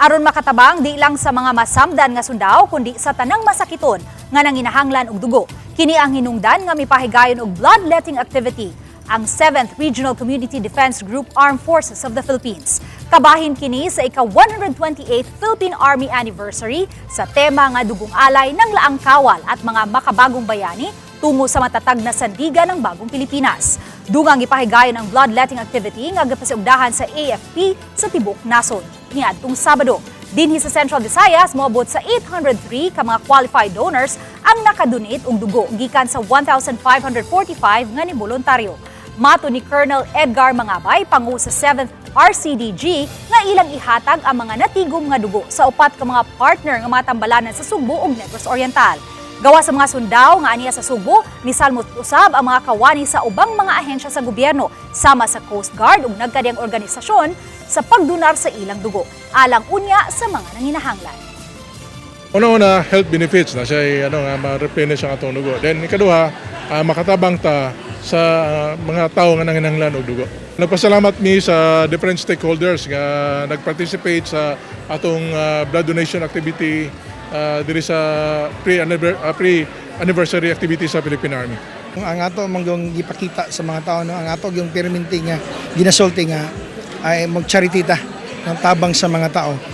Aron makatabang di lang sa mga masamdan nga sundao kundi sa tanang masakiton nga nanginahanglan og dugo. Kini ang hinungdan nga mipahigayon og bloodletting activity ang 7th Regional Community Defense Group, Armed Forces of the Philippines. Kabahin kini sa ika-128th Philippine Army Anniversary sa tema nga "Dugong Alay ng Laang Kawal at mga Makabagong Bayani tungo sa matatag na sandigan ng bagong Pilipinas." Dugang gipahigayon ang bloodletting activity nga gipasiugdahan sa AFP sa tibok nasod niadtong Sabado. Dinhi sa Central Visayas, moabot sa 803 ka mga qualified donors ang nakadonate og dugo gikan sa 1,545 nga ni voluntaryo. Mato ni Colonel Edgar Mangabay, pangu sa 7th RCDG, nga ilang ihatag ang mga natigom nga dugo sa upat ka mga partner nga mga tambalanan sa Sugbo ug Negros Oriental. Gawa sa mga sundao nga aniya sa Sugbo, misalmot usab ang mga kawani sa ubang mga ahensya sa gobyerno sama sa Coast Guard ug nagkadiyang organisasyon sa pagdunar sa ilang dugo alang unya sa mga nanginahanglan. Una-una, health benefits na siya, ano nga ma-replenish ang atong dugo. Then ikaduha, makatabang ta sa mga tao nga nanginahanglan og dugo. Nagpasalamat mi sa different stakeholders nga nag-participate sa atong blood donation activity diri sa pre-anniversary activity sa Philippine Army. Ang ato manggong gipakita sa mga tao, no, ang ato yung perminti nga ginasulti nga ay mag-charity ta ng tabang sa mga tao.